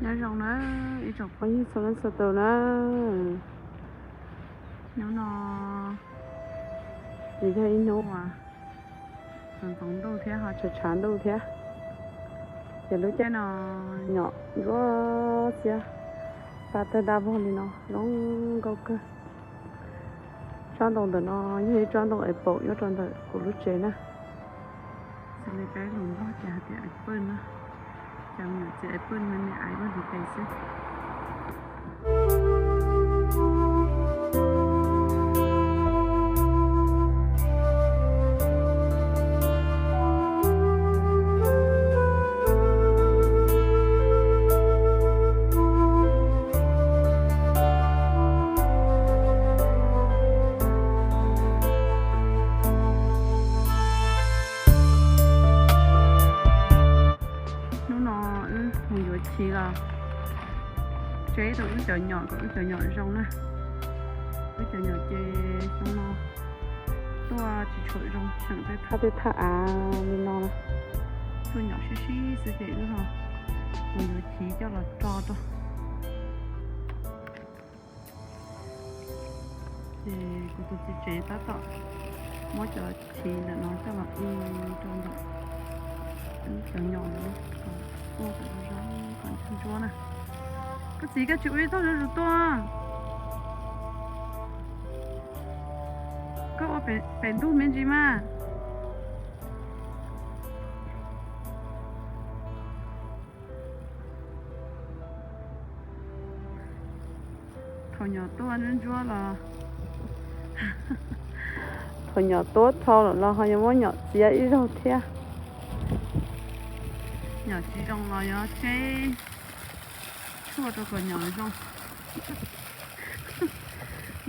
Nyob zoo na ib tsoom phooj ywg txhua leej txhua tus na. Hnub no ces yog ib hnub uas ntxoov ntxoov ntuj thiab ho tshav tshav ntuj thiab. Ces lub caij no nyom ntsuab xiab paj tawg daj vog li no zoo nkauj kawg. Tsob ntoo ntawm no yog ib tsob ntoo apple nyob rau ntawm kuv lub tsev na. Xws li peb hmoob Nplog ces hais tias apple na. Cov me nyuam txiv apple me me aiv luaj ntiv tes xwb. Hnub no wb mus yuav chiv los tseb rau wb cov nyom kom wb cov nyom zoo na. Wb cov nyom ces xyoo no tuaj tsis tshua zoo, tseem tej thaj tej thaj av li no na. Tuaj nyom sib sib xwb ces wb ho mus yuav chiv coj los tso rau. Ces kuv tus txiv tsev tab tom muab cov chiv ntawm no coj los ua rau ntawm wb cov nyom no kom tuaj kom zoo kom ntsuab ntsuab na. Koj txiv, koj tsis ua ib txoj zuj zus tuaj, koj ua pem ntug me ntsis mas. Thaum nyom tuaj ntsuab ntsuab los, thaum nyom tuaj dhau lawm los ho yuav muab nyom txiav ib zaug thiab. Nyom tsis zoo los yuav tseb tshuaj rau kom nyom zoo.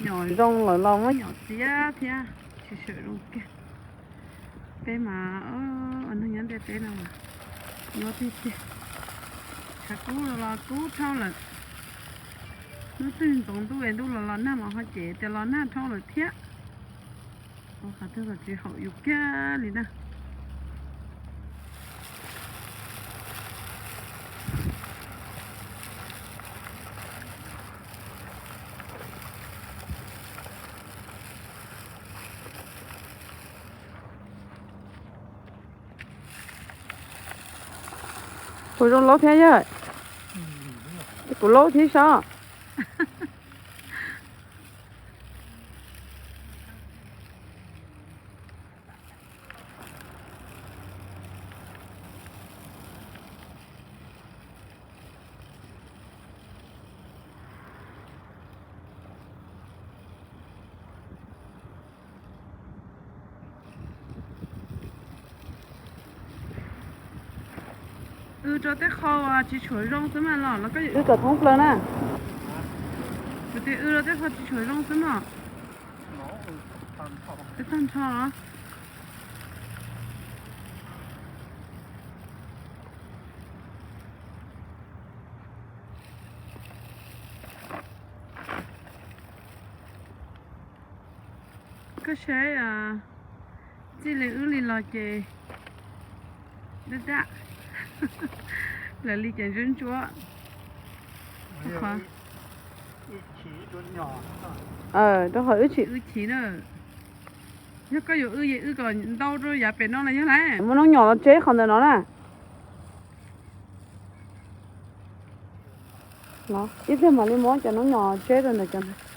Nyom zoo lawm los muab nyom txiav thiab, tsis tshua zoo kiag. Peb mas ua neeg nyob ntiaj teb no mas nyuaj tiag tiag. Tshav kub los kub dhau lawm. Hnub twg ntxoov ntuj es ntuj los los nag mas ho cem tias los nag dhau lawm thiab. Ua qhov twg los tsis haum yus kiag li na. Kuv zoo laub thiab yog, kuv laub thiab sab. Wb rau tej qho tsis tshua zoo xwb mas los los koj wb kom thoob plaws na. Kuv tias wb rau tej qho tsis tshua zoo xwb mas. Twb tag nrho los. Koj saib, txij li wb li los ces daj daj, lawv li ces ntsuab ntsuab. Rau qhov wb tsis wb chiv na. Yog koj yuav wb ces wb kom ntau rau yav pem no los yog lawm. Muab noob nyom los tseb qhov ntawm no na. Ib pliag mam li muab cov noob nyom tseb rau ntawm cov ntawd.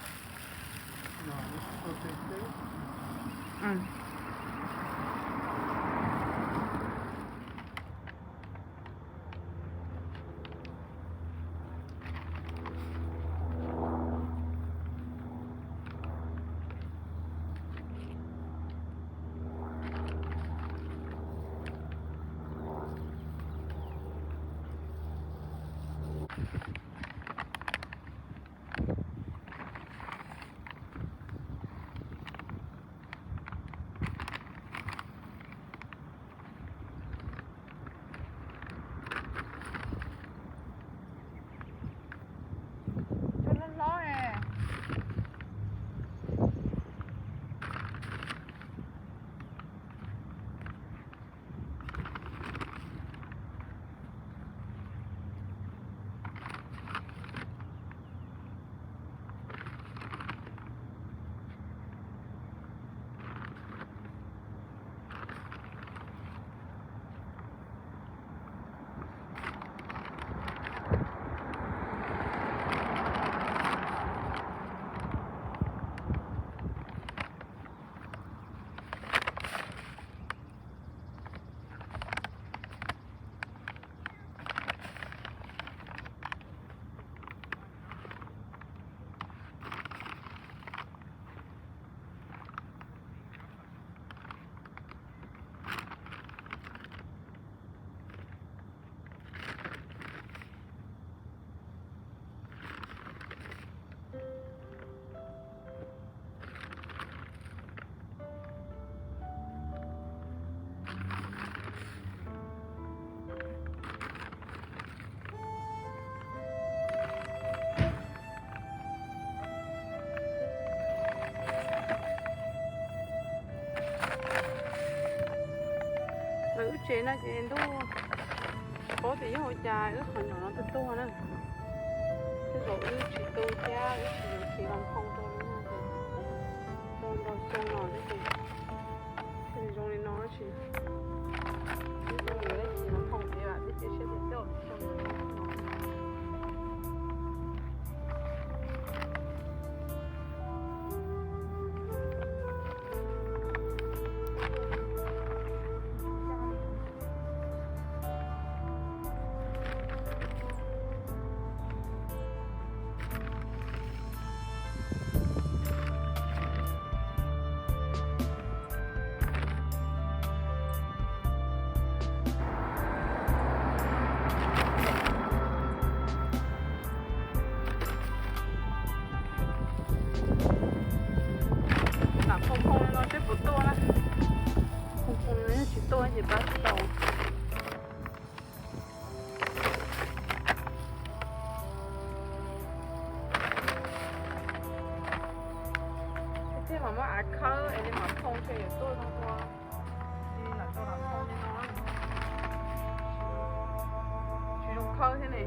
Ces no ces ntuj, tsis paub tias yog ua cas wb qhov nyom no tuag tuag na. Tej zaum wb tsis tu thiab wb tsis yuav khiv los nphoo rau li no ces tau ntau xyoo no thiab ces thiaj li zoo li no tsis. Wb thiaj li yuav khiv los nphoo ces lam thiaj cia siab tias tej zaum xyoo no. Lam nphoo nphoo li no seb puas tuaj na. Nphoo nphoo li no yog tsis tuaj ces pab tsis tau. Thiaj mam muab av khawb es li mam nphoo ntshe yuav tuaj zoo ua. Lam tau lam nphoo li no, tsis zoo khawb thiab ne.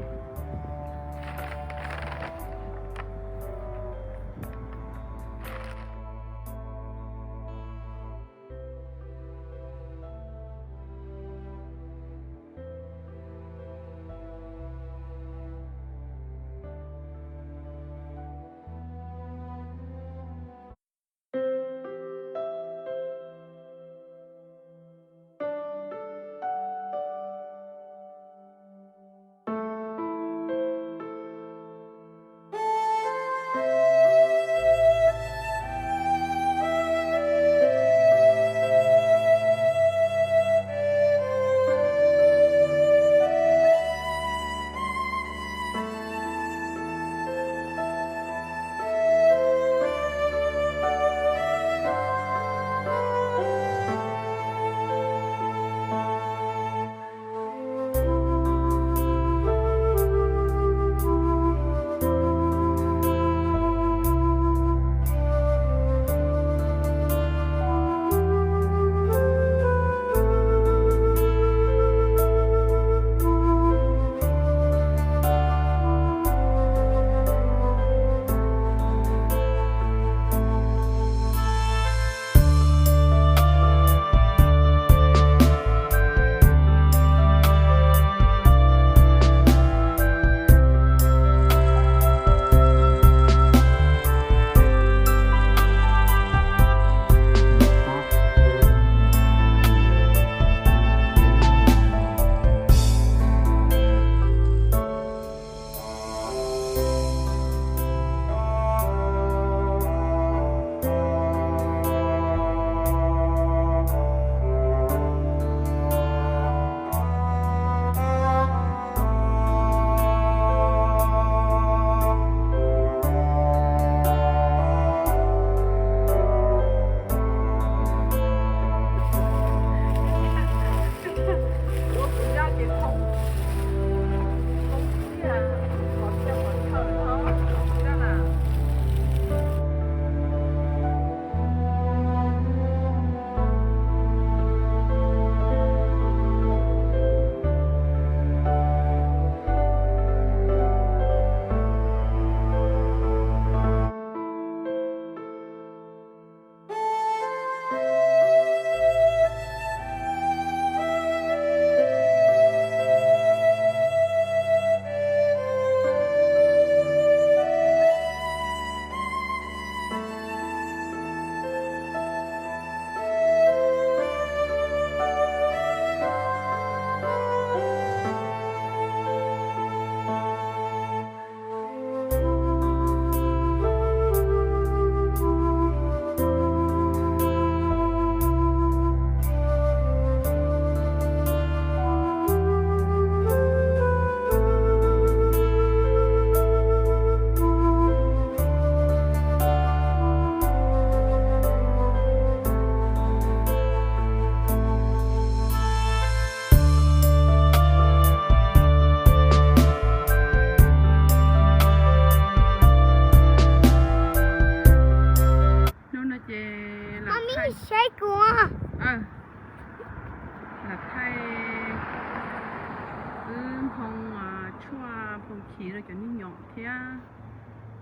Khiv rau cov niag nyom thiab,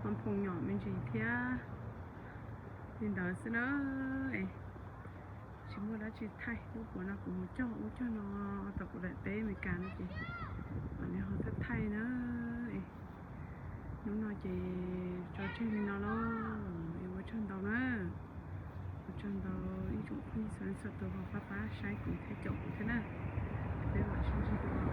ho phoom nyom me ntsis thiab li ntawd xwb na. Tsis muaj dab tsi thaij, lub puav no kuv mus cog ub cog no thaum kuv lawm teb Amelikas no ces mam li ho thaij thaij na. Hnub no ces tso tseg li no lauj, ua tsaug ntau na. Ua tsaug ntau ib tsoom phooj ywg txhua leej txhua tus ho pab pab saib kuv thiab caum kuv thiab na. Peb mam sib ntsib dua.